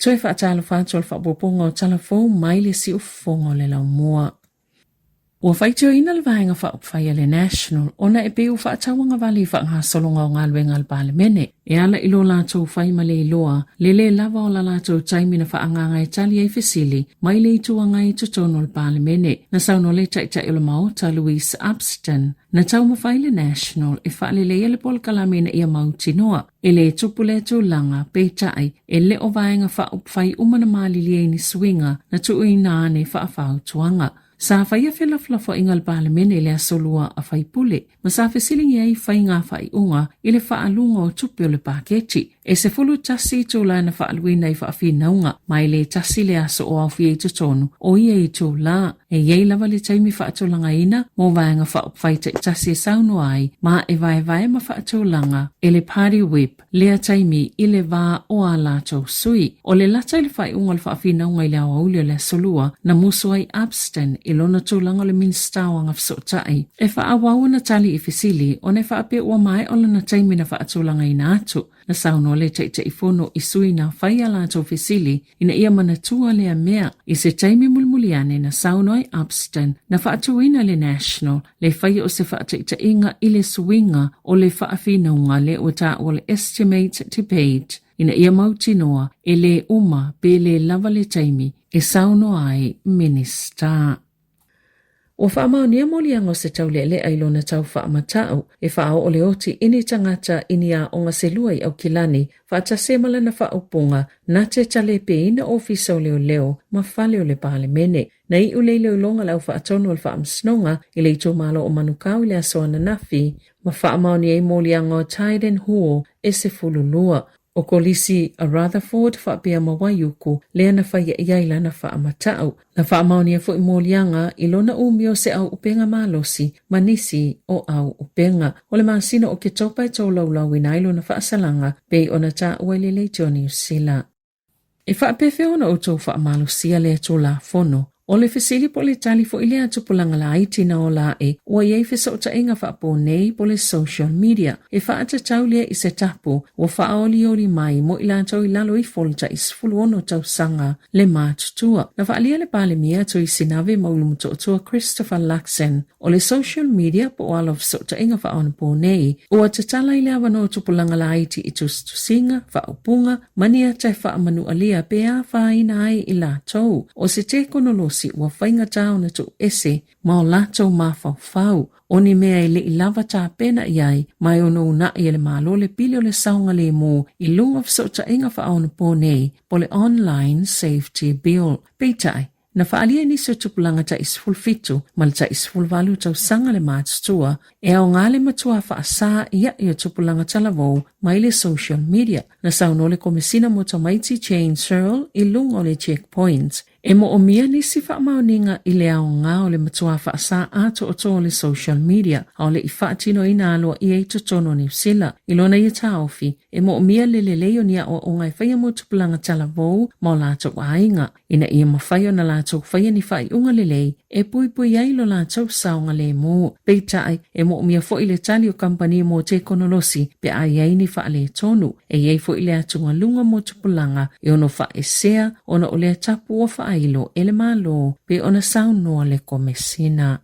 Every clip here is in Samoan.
Toe faatalofa atu o le faaopoopoga o tala fou mai le siufofoga o le laumua. Ua faitioina le Vaega Faaupufai a le National ona e pei ua faatauagavale i faagasologa o galuega a le Palemene e ala i lo latou fai ma le iloa le lē lava o la latou taimi na faaagaaga e tali ai fesili mai le Itu Agai i totonu o le Palemene. Na saunoa le Taitai o le Maota Louise Upston, na taumafai le National e faaleleia le polokalame ina ia mautinoa E le tupu lea tulaga, peitai, e le o vaega faaupufai uma na malilie i ni suiga na tuuina ane faafautuaga. Sa faia felafolafoaiga a le Palemene i le Aso Lua a Faipule, ma sa fesiligia ai faiga faaiuga i le faaaluga o tupe o le paketi. E 11 itula na faaaluina i faafinauga, ma e le tasi le aso o aofia i totonu o ia itula. E i ai lava le taimi faatulagaina mo vaega faaupufai taitasi e saunoa ai ma e vaevae ma faatulaga e le Party Whip lea taimi i le va o ā latou sui. O le lata i le faaiuga o le faafinauga i le aoauli o le Aso Lua, na musu ai Upston i lona tulaga o le Minisita o Agafesootai e faaauau ana tali i fesili ona e faapea ua maea lona taimi na faatulagaina atu. Na saunoa le Taitaifono i sui na fai a latou fesili ina ia manatua lea mea. I se taimi mulimuli ane na saunoa ai Upston na faatuina le National le faia o se faataitaiga i le suiga o le faafinauga lea ua taua o le Estimate Debate ina ia mautinoa e lē uma pe lē lava le taimi e saunoa ai Minisita. Ua faamaonia moliaga o se taulealea i lona tau faamatau e faaoo le oti i ni tagata i ni aoga se lua i Aukilani faatasi ai ma lana faaupuga na te talepeina ofisa o leoleo ma fale o le Palemene. Na iu le iloiloga a le Aufaatonu o le Faamasinoga i le itumalo o Manukau i le aso ananafi ma faamaonia ai moliaga o Tiden Huo e 12. O Kolisi a Rutherford faapea ma Waiuku lea na faia i ai lana faamatau. Na faamaonia foi moliaga i lona umi o se au upega malosi ma nisi o au upega. O le masina o Oketopa e tolaulauina ai lona faasalaga pei ona taua i le Leitio Niu Sila. E faapefea ona outou faamalosia lea Tulafono? O le fesili po o le tali foi lea a tupulaga laiti na ola aʻe ua i ai fesootaiga faaponei po o le social media. E faatatau lea i se tapu ua faaolioli mai mo i latou i lalo ifo o le tai 16 tausaga le matutua. Na faaalia le Palemia Tuisinave Maulumutootua Christopher Luxon O le social media po o ala o fesootaiga faaonaponei, ua tatala i le avanoa o tupulaga laiti i tusitusiga, faaupuga, ma ni ata e faamanualia pe afaina ai i latou. O se tekonolosi ua faigata ona tuuese ma o latou mafaufau, o ni mea e le i lava tapena i ai ma e ono uunai e le Malo le pili o le saogalemu i luga o fesootaiga faaonaponei po o le Online Safety Bill. Peitai, Na faaalia e nisi o tupulaga tai 17 ma le tai 18 tausaga le matutua e aoga le matua faasā iaʻi o tupulaga talavou mai le social media. Na saunoa le Komesina mo Tamaiti Jane Searle i luga o le Checkpoint e moomia nisi faamaoniga i le aoga o le matua faasā atoatoa o le social media a o le i faatinoina aloaia i totonu o Niu Sila. I lona ia taofi, e moomia le lelei o ni aoaoga e faia mo tupulaga talavou ma o latou aiga. ina ia mafai ona latou faia ni faaiuga lelei e puipui ai lo latou saogalemu. Peitai, e moomia foi le tali o kamupani mo tekonolosi pe a i ai ni faaletonu. E i ai foi le atugaluga mo tupulaga e ono faaesea ona o lea tapu ua faailo e le Malo pei ona saunoa le Komesina.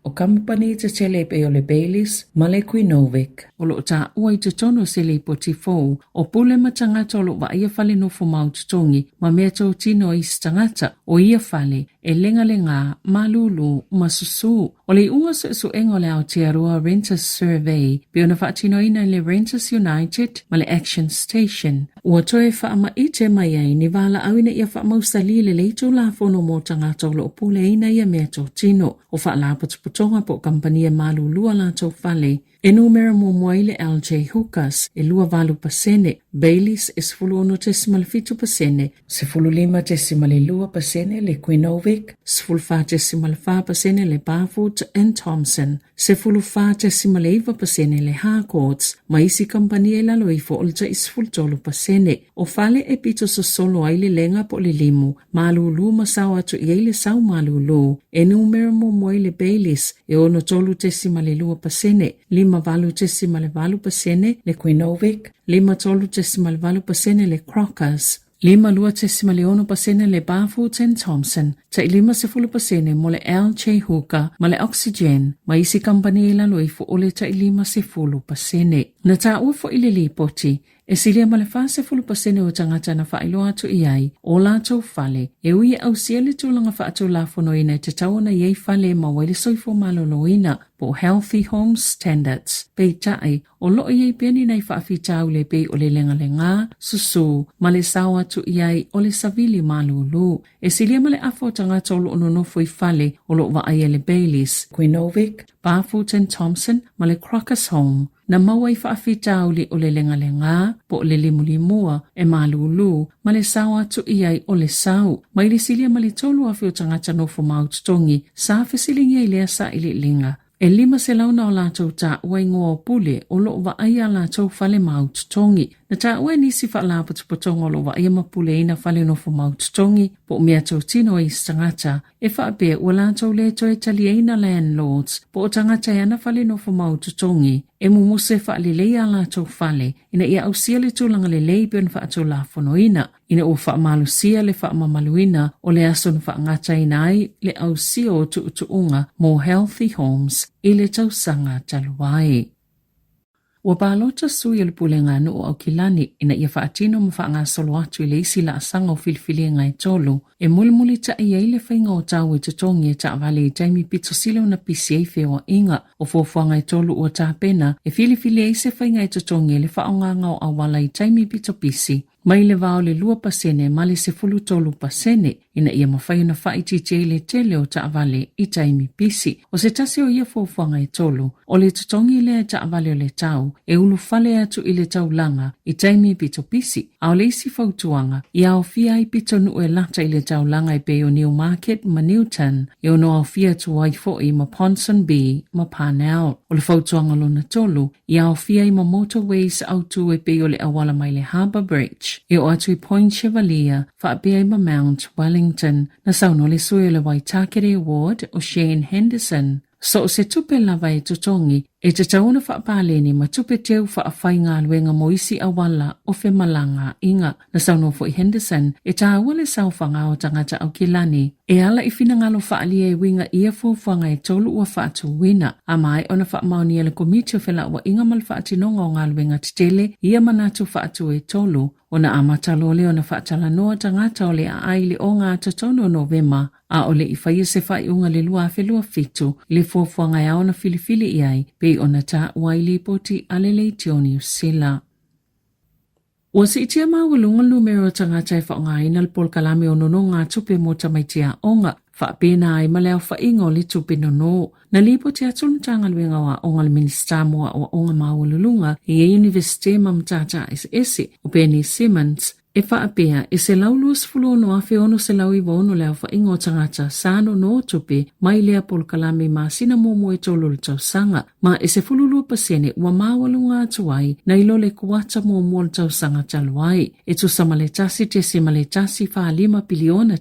O kamupani tetele e pei o le Bayleys ma le Quinovic. O lo o taua i totonu o se lipoti fou, o pule ma tagata o lo o vaaia fale nofo mau totogi ma mea totino a isi tagata o ia fale e legalegā, malūlū ma susū. O le iuga o suesuega o le Aotearoa Renters Survey pei ona faatinoina e le Renters United ma le Action Station, Ua toe faamaite mai ai ni valaau ina ia faamausalī lelei Tulafono mo tagata o lo o puleaina ia mea totino. O faalapotopotoga po o kamupani e malulu a latou fale e numera muamua ai le LJ Hookers e 28%, Bayleys e 16.7%, 15.2% le Quinovic, 14.4% le Barfoot and Thompson, 14.9% le Harcourts ma isi kamupani i lalo ifo o le tai 13%. O fale e pito sosolo ai le lega po o le limu, malūlū ma sao atu i ai le sau malūlū. E numera muamua ai le Bayleys e 63.2%, 58.8% le Quinovic, 53.8% le Crockers. 52.6% le Barfoot and Thompson, tai 50% mo le LJ Hooker ma le Oxygen ma isi kamupani i lalo ifo o le tai 50%. Na taua foi le lipoti, e silia ma le 40% o tagata na faailoa atu i ai o latou fale e ui e ausia le tulaga faatulafonoina e tatau ona i ai fale e maua ai le soifua maloloina po o Healthy Homes Standards. Peitai, O lo o i ai pea ni nai faafitauli e pei o le legalegā, susū, ma le sao atu i ai o le savili malūlū. E silia ma le afa o tagata o lo o nonofo i fale o lo o vaaia le Bayliss, Quinovic, Barfoot and Thompson ma le Crocus Home na maua i faafitauli o le legalegā po o le limulimua e malūlū ma le sao atu i ai o le sau. Mai le silia ma le 3,000 o tagata nofo mau totogi sa fesiligia i lea sailiiliga. E 500 na o latou taua igoa o pule o lo o vaaia a latou fale mau totogi. Na taua e nisi faalapotopotoga o lo o vaaia ma puleina fale nofo mau totogi po o mea totino e isi tagata e faapea ua latou le toe taliaina landlords po o tagata e ana fale nofo mau totogi e mumusu e faaleleia a latou fale ina ia ausia le tulaga lelei pei ona faatulafonoina. Ina ua faamalosia le faamamaluina o le aso na faagataina ai le ausia o tuutuuga mo Healthy Homes i le tausaga talu ai. Ua palota sui o le Pulega a Nuu o Aukilani ina ia faatino ma faagasolo atu i le isi laasaga o filifiliga e tolu e mulimulitai ai le faiga o tau e totogi e taavale i taimi pito sili ona pisi ai feoaiga. O fuafuaga e tolu ua tapena e filifili ai se faiga e totogi ai le faaaogaga o auala i taimi pito pisi mai le va o le 2% ma le 13% ina ia mafai ona faaitiitia i le tele o taavale i taimi pisi. O se tasi o ia fuafuaga e tolu, o le totogi lea e taavale o le tau e ulufale atu i le taulaga i taimi pito pisi, a o le isi fautuaga, ia aofia ai pitonuu e lata i le taulaga e pei o Newmarket ma Newton, e ono aofia atu ai foi ma Ponsonby ma Parnell. O le fautuaga lona tolu, I aofia ai ma motorways autū e pei o le auala mai le Harbour Bridge e oo atu i Point Chevalier faapea ai ma Mount Wellington. Na saunoa le sui o le Waitakere Ward o Shane Henderson, So o se tupe lava e totogi, e tatau ona faapaleni ma tupe teu faafaigaluega mo isi auala o femalagaaiga. Na saunoa foi Henderson, e tāua le saofaga o tagata Aukilani e ala i finagalo faaalia e uiga i ia fuafuaga e tolu ua faatuina, a maea ona faamaonia e le Komiti o Felauaiga ma le Faatinoga o Galuega Tetele ia manatu faatu e tolu, ona amata loa lea ona faatalanoa tagata o le aai i le ogatotonu o Novema, a o le i faia se faaiuga i le 2027 i le fuafuaga e ao ona filifili i ai, pei ona taua ai lipoti a le Leitio Niu Sila. Ua siitia maualuga le numera o tagata e faaaogaina le polokalame o nonogatupe mo tamaiti aoga, faapena ai ma le aofaiga o le tupe nono. Na lipoti atu le Matagaluega o Aoga le Minisita mo Aoaoga Maualuluga i ia Iunivesite ma Matata Eseese, o Penny Simmonds, e faapea e 126,696 le aofaiga o tagata sa nono tupe mai lea polokalame i masina muamua e tolu o le tausaga. Ma e 12% ua maualuga atu ai nai lo le kuata muamua o le tausaga talu ai, e tusa ma le $1.145 piliona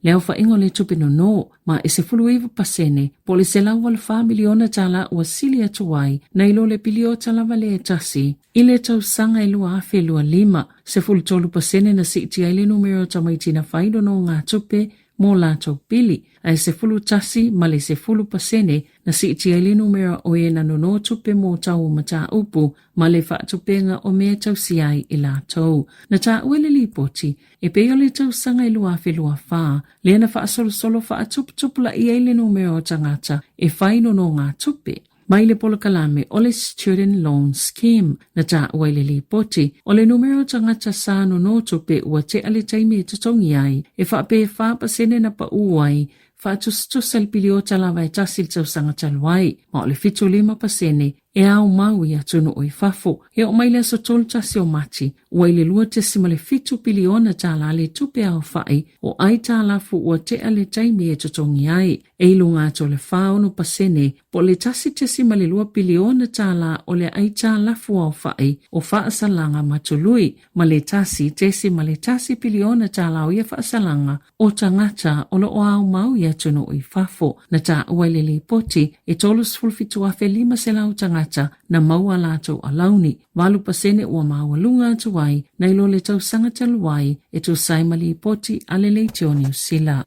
le aofaiga o le tupe nono, ma e 19% po o le $184 miliona ua sili atu ai nai lo le piliota lava lea e tasi i le tausaga e 2025, 13% na siitia ai le numera o tamaiti na fai nonogatupe mō lātou pili, a e 11 ma le 10% na siitia ai le numera o e na nono tupe mō taua mataupu ma le faatupenga o mea e tausia ai i lātou. Na taua e le lipoti, e pei o le tausaga e 2024, lea na faasolosolo faatuputupulaia ai le numera o tagata e fai nonogatupe. Mai le polokalame o le Student Loan Scheme, na taua i le lipoti, o le numera o tagata sa nonotupe ua tea le taimi e totogi ai, e faapea e 4% na paū ai, faatusatusa i le piliota lava e tasi i le tausaga talu ai, ma o le 75% e ao mau i atunuu i fafo. E oo mai le aso 31 o Mati, ua i le $2.7 piliona tālā le tupe aofai o aitalafu ua tea le taimi e totogi ai. E i luga atu o le 46% po o le $1.2 piliona tālā o le aitalafu aofai o faasalaga ma tului, ma le $1.1 piliona tālā o ia faasalaga o tagata o lo o aumau i atunuu i fafo. Na taua i le lipoti, e 37,500 tagata. tagata na maua a latou alauni, 8% ua maualuga atu ai nai lo le tausaga talu ai e tusa ai ma lipoti a le Leitio Niu Sila.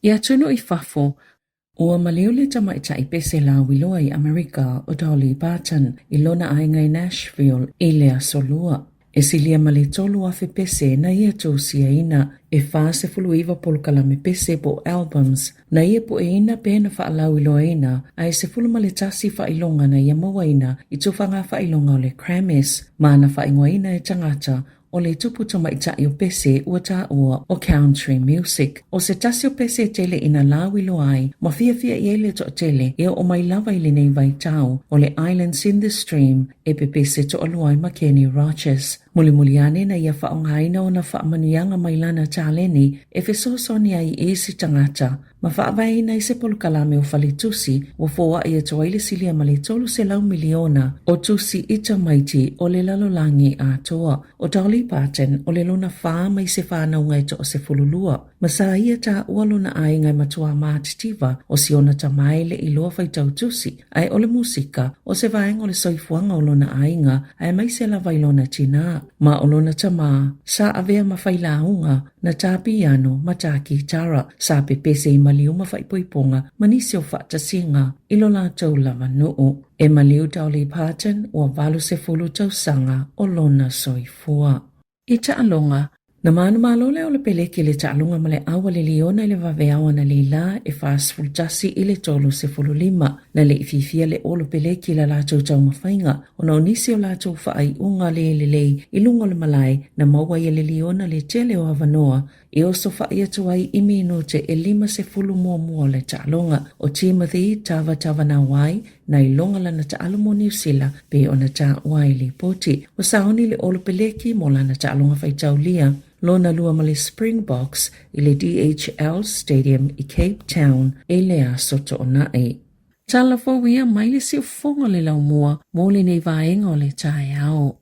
I atunuu i fafo, ua maliu le tamaitai pese lauiloa i Amerika o Dolly Parton i lona aiga i Nashville i le Aso Lua. E silia ma le 3,000 pese na ia tusiaina, e 49 polokalame pese po o albums na ia pueina pe na faalauiloaina, ae 11 faailoga na ia mauaina i tufaga faailoga o le Grammys ma na faaigoaina e tagata o le tupu tamaitai o pese ua taua o country music. ʻO se tasi o pese e tele ina lauiloa ai ma fiafia i ai le toatele e oo mai lava i lenei vaitau, o le Islands in the Stream e pepese toalua ai ma Kenny Rogers. Mulimuli ane na ia faaaogaina ona faamanuiaga mai lana taleni e fesoasoani ai i isi tagata ma faavaeina ai se polokalame o faletusi ua foai atu ai le silia ma le 300 miliona o tusi i tamaiti o le lalolagi atoa. ʻO Dolly Parton o le lona whā mai se whānauga e toa-12, ma sa ia taua lona aiga e matuā mātitiva o si ona tama e leʻi loa faitau tusi, ae o le musika, o se vaega o le soifuaga o lona aiga, aemaise lava i lona tinā. Ma o lona tama, sa avea ma failauga, na tā piano ma tā kitara, sa pepese i maliu ma faaipoipoga ma nisi o faatasiga i lo latou lava nuu. E maliu Dolly Parton ua 80 tausaga o lona soifua. I taaloga, na manumalo le Olepeleki i le taaloga ma le ʻau a le Liona i le vaveao analeila e 41 i le 35. Na le i fiafia le Olopeleki i la latou taumafaiga ona o nisi o latou faaiuga le lelei i luga o le malae na maua ai e le Liona le tele o avanoa e osofaʻi atu ai i minute e 50 muamua o le taaloga. ʻO Timothy Tavatavanawai na iloga lana taalo mo Niu Sila pei ona taua ai lipoti. Ua sauni le Olopeleki mo lana taaloga faitaulia lona lua ma le Springboks i le DHL Stadium i Cape Town i le Aso Toonai. Tala fou ia mai le siufofoga o le laumua mo lenei vaega o le taeao.